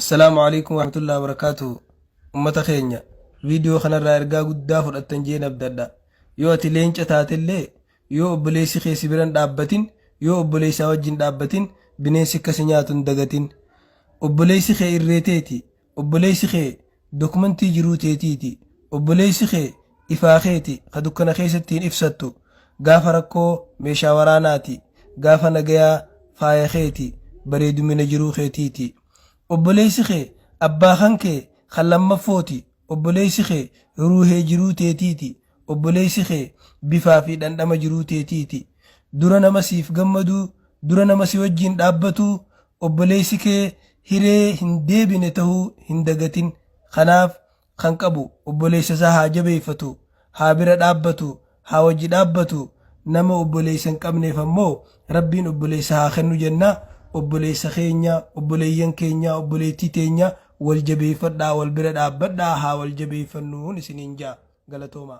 Assalaamu Aleykum Warahmatullahi Wabarakaatuhu Ummata keenya viidiyoo kanarraa ergaa guddaa fudhattan jeen abdadha. Yoo ati leenca taatellee yoo obboleessi kee si biran dhaabbatin yoo obboleessaa wajjin dhaabbatin bineensi akka si nyaatu hin dagatin. Obboleessi kee irree teeti. Obboleessi kee dokumantii jiruu teetiiti. Obboleessi kee ifaa keeti ka dukkana keessatti hin ibsattu. Gaafa rakkoo meeshaa waraanaati. Gaafa nagayaa faaya keeti, bareedumina jiruu keetiiti. Obboleessi kee abbaa kan kee kan lammaffooti. Obboleessi kee ruuhee jiruu teetiiti. Obboleessi kee bifaa fi dhandhama jiruu teetiiti. Dura nama siif gammaduu, dura nama si wajjiin dhaabbatuu, obboleessi kee hiree hin deebine tahuu hin dagatin. Kanaaf kan qabu obboleessa isaa haa jabeeffatu, haa bira dhaabbatu, haa wajji dhaabbatu, nama obboleessa hin qabneef ammoo Rabbiin obboleessa haa kennu jenna. Obboleessa keenya, obboleeyyan keenya, obboleettii teenya wal jabeeffadhaa, wal bira dhaabbadhaa, haa wal jabeeffannuun isiniin ja'a. Galatoomaa.